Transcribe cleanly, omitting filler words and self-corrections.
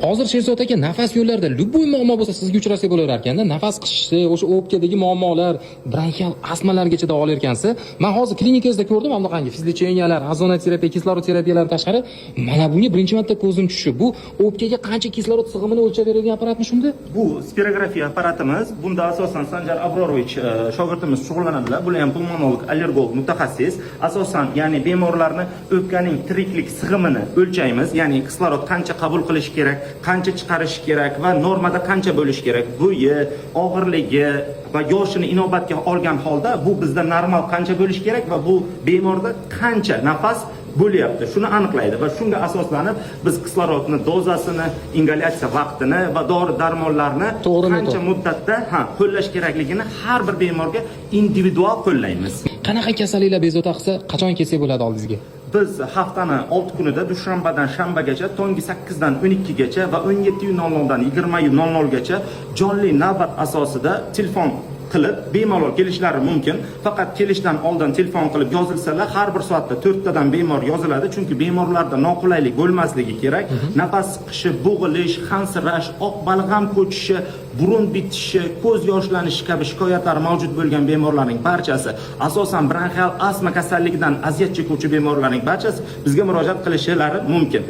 Hozir, Sherzod aka, nafas yo'llarida любой muammo bo'lsa, sizga uchrasak bo'laverar ekanda. Nafas qisishi, o'sha o'pkadagi muammolar, bronxial astmalargacha davolar ekansiz. Man hozir klinikangizda ko'rdim, mana bunaqangi физлечения lar, ozonoterapiya, kislorod terapiyalardan tashqari, mana bunga birinchi marta ko'zim tushishi. Bu o'pkaga qancha kislorod sig'imini o'lchab beradigan apparatmi shunda? Bu spirografiya apparatimiz. Bunda asosan Sanjar Abrorovich shogirdimiz shug'ullanadilar. Bular ham pulmonolog, allergolog mutaxassis. Asosan, ya'ni bemorlarni o'pkaning tiriklik sig'imini o'lchaymiz, ya'ni kislorod qancha qabul qilish kerak, qancha chiqarish kerak va normada qancha bo'lishi kerak. Bo'yi, og'irligi va yoshini inobatga olgan holda bu bizda normal qancha bo'lishi kerak va bu bemorda qancha nafas bo'lyapti, shuni aniqlaydi va shunga asoslanib biz kislorodni dozasini, ingalyatsiya vaqtini va dori darmonlarni To'g'ri qancha metod. muddatda qo'llash kerakligini har bir bemorga individual qo'llaymiz. Qanaqa kasalliklar bezovta qilsa, qachon kelsak bo'ladi oldingizga? Biz haftani 6 kunida, dushanbadan shanbagacha tongi 8 dan 12 gacha va 17:00 dan 20:00 gacha jonli navbat asosida telefon qilib bemalol kelishlari mumkin. Faqat kelishdan oldin telefon qilib yozilsalar, har bir soatda to'rttadan bemor yoziladi, chunki bemorlarda noqulaylik bo'lmasligi kerak. Nafas siqishi, bo'g'ilish, hansirash, oq balg'am ko'chishi, burun bitishi, ko'z yoshlanishi kabi shikoyatlar mavjud bo'lgan bemorlarning barchasi, asosan bronxial astma kasalligidan aziyat chekuvchi bemorlarning barchasi bizga murojaat qilishlari mumkin.